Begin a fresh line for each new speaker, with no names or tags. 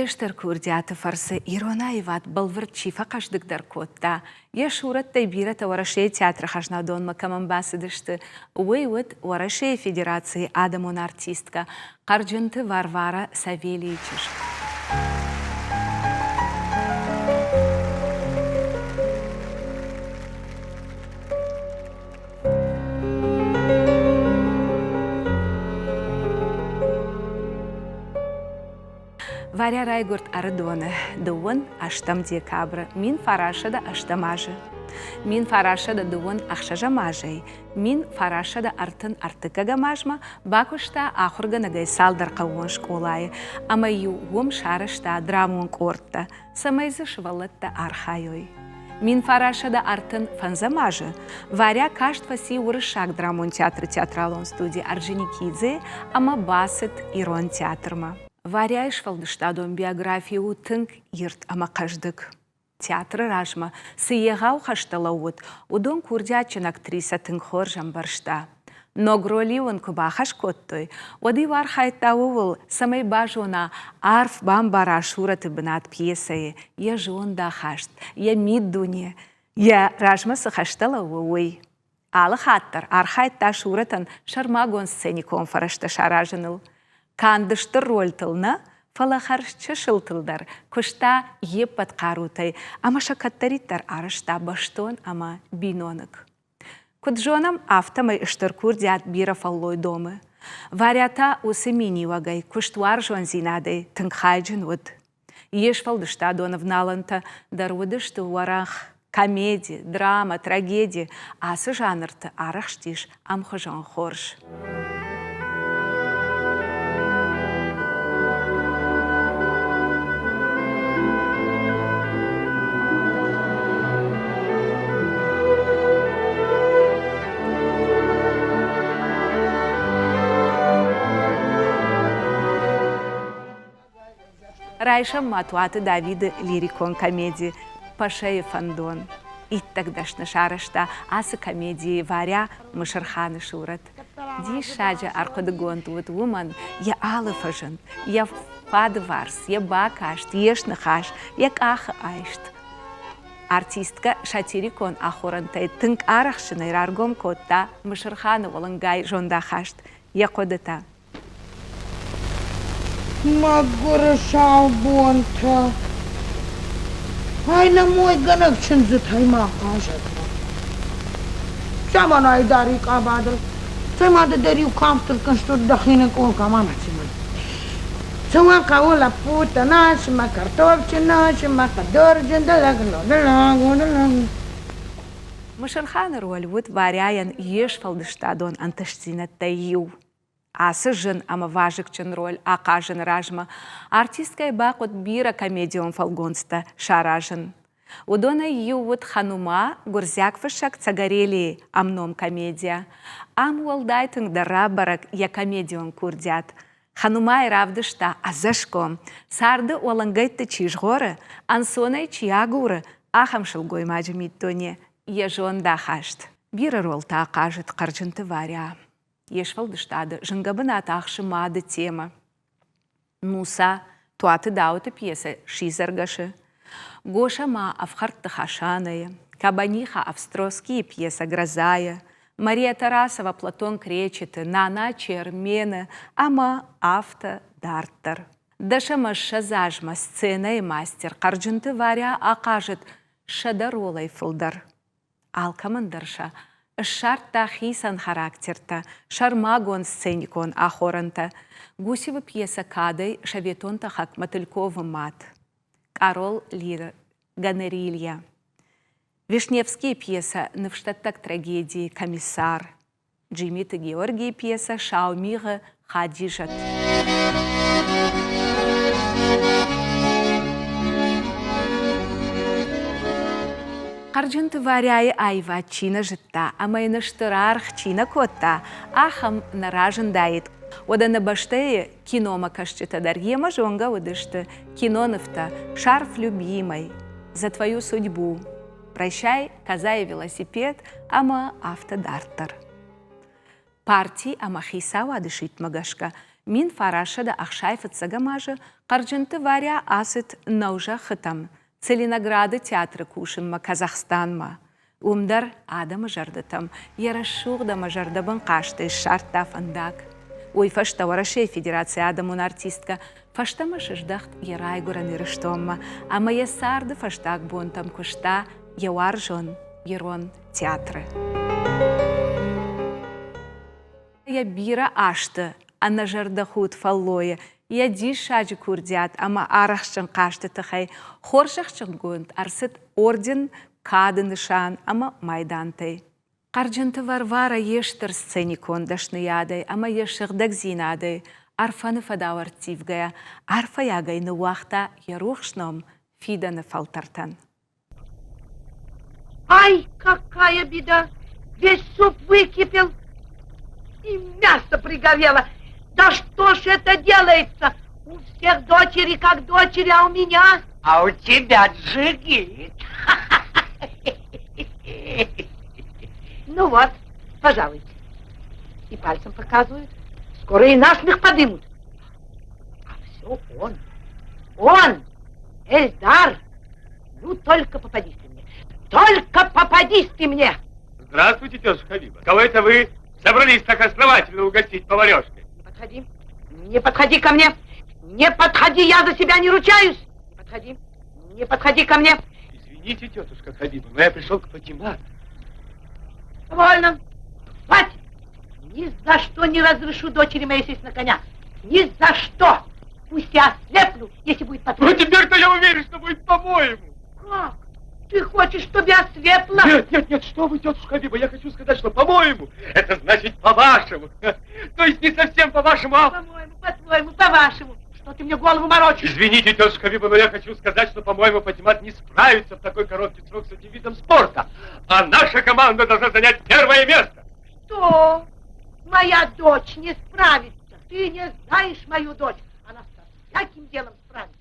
Йе стыр курдиаты фӕрцы ирон аивад бӕлвырд чи фӕхъӕздыгдӕр кодта, йӕ сурӕттӕй бирӕтӕ Уӕрӕсейы театры хӕзнадонмӕ кӕмӕн бацыдысты, уый уыд Уӕрӕсейы Федерацийы адӕмон артисткӕ Хъӕрджынты Варвара Савелийы чызг. Варя райгуырд Ӕрыдоны дыууын ӕстӕм декабры 1908 азы. 1926 азӕй 1933 азмӕ бакуыста ахуыргӕнӕгӕй цалдӕр хъӕууон скъолайы ӕмӕ-иу уым сарӕзта драмон къордтӕ, цӕмӕй дзы сывӕллӕттӕ архайой. 1935 азы Варя каст фӕци Уырыссаг драмон театры театралон студи Орджоникидзе ӕмӕ бацыд Ирон театрмӕ. Варяйы сфӕлдыстадон биографи у тынг ирд ӕмӕ хъӕздыг. Театры размӕ цы егъау хӕстӕ лӕууыд, уыдон курдиатджын актрисӕ тынг хорз ӕмбӕрста. Ног роль-иу ын куы бахӕс кодтой, уӕд-иу архайдта ууыл, цӕмӕй базона, арф бамбара сурӕты бынат пьесӕйы, йӕ зондахаст, йӕ миддуне, йӕ размӕ цы хӕстӕ лӕууы, уый. Алы хатт дӕр архайдта сурӕтӕн сӕрмагонд сценикон фӕрӕзтӕ саразыныл. Канд стыр рольтыл нӕ, фӕлӕ хӕрз чысылтыл дӕр куыста йе ппӕт хъарутӕй ӕмӕ сӕ кӕддӕриддӕр арӕзта бӕстон ӕмӕ биноныг. Куыд зонӕм, афтӕмӕй стыр курдиат бирӕ фӕллой домы. Варя та уыцы миниуӕгӕй, куыстуарзондзинадӕй тынг хайджын уыд. Йе сфӕлдыстадон ӕвналӕнтӕ дӕр уыдысты уӕрӕх. Комеди, драма, трагеди ацы жанрты арӕхстис ӕмхуызон хорз. Райсӕм ма Туаты Давиды лирикон комеди «Пашайы фӕндон». Иттӕг дӕсны сарӕзта ацы комедийы Варя Мысырханы сурӕт. Диссаджы ӕрхъуыдыгонд уыд уымӕн йӕ алы фӕзынд, йӕ фадыварц, йӕ бакаст, йе сныхас, йӕ къахы айст. Артисткӕ сатирикон ахорӕнтӕй тынг арӕхстджынӕй раргом кодта Мысырханы уӕлӕнгай зондахаст, йӕ хъуыдытӕ.
Мӕгуыры сау бонтӕ! Ай нӕ мойгӕнӕг чындзытӕй ма хъазӕд! Заманайы дари къабадыл, цӕй ма ды дӕр иу кафтыл кӕстӕр дӕхи ныкъул кӕмӕн Цӕуӕн хъӕуы лӕппутӕ насмӕ, картофджын насмӕ, хъӕдурджын дӕлӕг,
Мысырханы роль уыд Варяйӕн йе сфӕлдыстадон ӕнтыстдзинӕдтӕй иу. Ацы зын ӕмӕ вазыгджын роль ахъазыны размӕ артисткӕйы бахъуыд бирӕ комедион фӕлгонцтӕ саразын. Уыдонӕй иу уыд Ханума, гуырдзиаг фыссӕг Цагарелийы ӕмном комедийӕ. Ам уӕлдай тынгдӕр рабӕрӕг йӕ комедион курдиат. Ханумайы равдыста ӕдзӕсгом, царды уӕлӕнгӕйтты чи згъоры, ӕнцонӕй чи агуры, ахӕм сылгоймаджы миддуне, йӕ зондахаст. Бирӕ ролтӕ ахъазыд Хъӕрджынты Варя. Йе сфӕлдыстады зынгӕ бынат ахсы мады темӕ. Муса, Туаты Дауыты пьесӕ «Сидзӕргӕсы», Гоша ма ӕфхӕрдты Хасанайы, Кабаниха Австроскийы пьесӕ «Гроза-йы», Мария Тарасова Платон Кречеты, Нана Чермены ӕмӕ афтӕ дарддӕр. Дӕсӕмӕ ссӕдз азмӕ сценӕйы мастер Хъӕрджынты Варя ахъазыд 100 ролӕй фылдӕр. Алкӕмӕн дӕр сӕ ссардта хицӕн характертӕ, сӕрмагонд сценикон ахорӕнтӕ. Гусевы пьесӕ кадӕй советон тӕхӕг Мотыльковы мад, Къарол Лиры Гонорилья, Вишневскийы пьесӕ Ныфсдӕттӕг трагедийы комиссар, Джимиты Георгийы пьесӕ «Сау мигъы Хадизӕт». Хъӕрджынты Варяйы аивад чи нӕ зыдта ӕмӕ йын стыр аргъ чи нӕ кодта, ахӕм нӕ разындаид. Уӕдӕ нӕ бӕстӕйы киномӕ кӕсджытӕ дӕр йемӕ зонгӕ уыдысты кинонывтӕ «Шарф любимой», «За твою судьбу», «Прощай, коза и велосипед» ӕмӕ афтӕ дарддӕр. Парти ӕмӕ хицауады сидтмӕ гӕсгӕ 1965 азы Хъӕрджынты Варя ацыд нӕузӕххытӕм Целинограды театры кусынмӕ Казахстанмӕ. Уым дӕр адӕмы зӕрдӕтӕм йӕ рӕсугъд ӕмӕ зӕрдӕбын хъазтӕй ссардта фӕндаг. Уый фӕстӕ Уӕрӕсейы Федерацийы адӕмон артисткӕ фӕстӕмӕ сыздӕхт йӕ райгуырӕн Ирыстонмӕ ӕмӕ йӕ царды фӕстаг бонтӕм куыста йӕ уарзон ирон театры. Йӕ бирӕ азты ӕнӕзӕрдӕхудт фӕллойы, йӕ диссаджы курдиат ӕмӕ арӕхстджын хъазты тыххӕй хорзӕхджынгонд ӕрцыд орден Кады нысан ӕмӕ майдантӕй. Хъӕрджынты Варвара йе стыр сценикон дӕсныйадӕй ӕмӕ йӕ сыгъдӕгдзинадӕй Ӕрфӕны фӕдау ӕрттивгӕйӕ арфӕйагӕй ныууагъта йӕ рухс ном фидӕны фӕлтӕртӕн.
Ай, какая беда! Весь суп выкипел, и мясо пригорело. Да что ж это делается? У всех дочери как дочери, а у меня...
А у тебя джигит.
Ну вот, пожалуйте. И пальцем показывают. Скоро и насмех подымут. А все он. Он! Эльдар! Ну, только попадись ты мне. Только попадись ты мне!
Здравствуйте, тетушка Хабиба. Кого это вы собрались так основательно угостить поварешкой?
Не подходи. Не подходи ко мне. Не подходи, я за себя не ручаюсь. Не подходи. Не подходи ко мне.
Извините, тетушка Хабиба, но я пришел к Фатимат.
Довольно. Хватит. Ни за что не разрешу дочери моей сесть на коня. Ни за что. Пусть я ослеплю, если будет
потребно. Ну, теперь-то я уверен, что будет по-моему.
Как? Ты хочешь, чтобы я ослепла?
Нет, нет, нет, что вы, тетушка Хабиба, я хочу сказать, что по-моему, это значит по-вашему. То есть не совсем по-вашему, а...
По-моему, по-твоему, по-вашему. Что ты мне голову морочишь?
Извините, тетушка Хабиба, но я хочу сказать, что, по-моему, Патимат не справится в такой короткий срок с этим видом спорта. А наша команда должна занять первое место.
Что? Моя дочь не справится. Ты не знаешь мою дочь. Она со всяким делом справится.